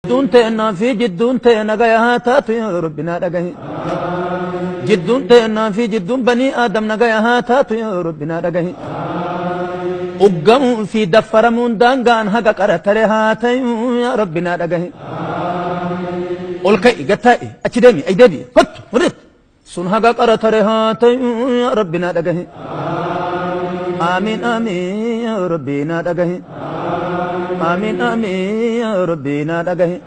Jidduun teennaa fi jidduun tee nagaya haa taatu yaa Rabbi naa dhagahi. Jidduun teennaa fi jidduun banii Aadam nagaya haa taatu yaa Rabbi naa dhagahi. Uggamuu fi daffaramuun daangaan haga qara tare haa tayu yaa Rabbi naa dhagahi. Ol ka'i gad taa'i achi deemi ay deebi'i kottu hurrit sun haga qara tare haa tayu yaa Rabbi naa dhagahi. Aamiin aamiin yaa Rabbi naa dhagahi. Aamiin aamiin yaa Rabbi naa dhagahi.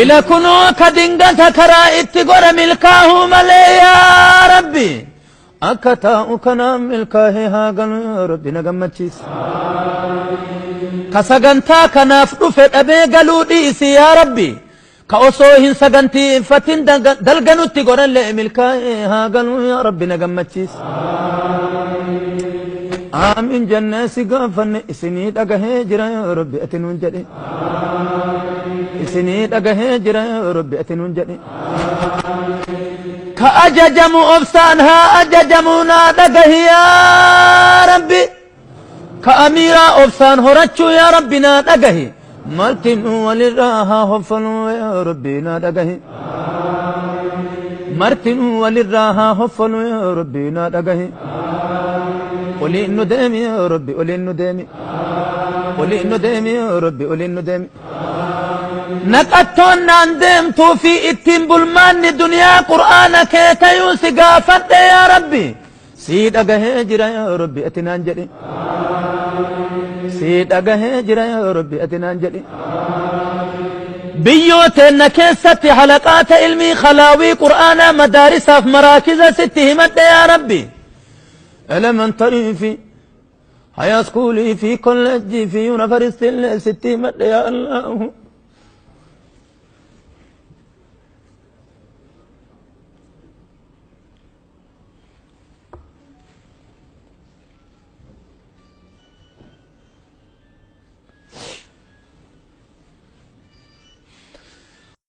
Ila kunoo ka dingata karaa itti godha milkaahuu malee yaa Rabbi. Akka taa'u kanaan milkaahee haa galu yaa Rabbi na gammachiisi. Ka sagantaa kanaaf dhufe dhabee galuu dhiisi yaa Rabbi. Ka osoo hin sagantiifatin dalga nutti godhallee milkaa'ee haa galu yaa Rabbi na gammachiisi. Aamin jennee si gaafanne isinii dhagahee jira yaa Rabbi ati nuun jedhi. Isinii dhagahee jira yaa Rabbi ati nuun jedhi. Ka ajajamu obsaan haa ajajamu naa dhagahi yaa Rabbi. Ka amiiraa obsaan horachuu yaa Rabbi naa dhagahi. Martinuu walirraa haa hoffaluu yaa Rabbi naa dhagahi. Martinuu walirraa haa hoffaluu yaa Rabbi naa dhagahi. Oliin nu deemi yaa Rabbi oliin nu deemi. Oliin nu deemi yaa Rabbi oliin nu deemi. Naqattoon naan deemtuu fi ittiin bulmaanni duniyaa Qur'aana kee tayuu si gaafadhe yaa Rabbi. Sii dhagahee jira yaa Rabbi ati naan jedhi. Sii dhagahee jira yaa Rabbi ati naan jedhi. Biyyoo teenna keessatti halaqaata ilmii khalaawii Qur'aanaa madaarisaaf maraakiza sitti himadhe yaa Rabbi. Elementary fi high school fi college fi university illee sitti himadhe yaa Allahu.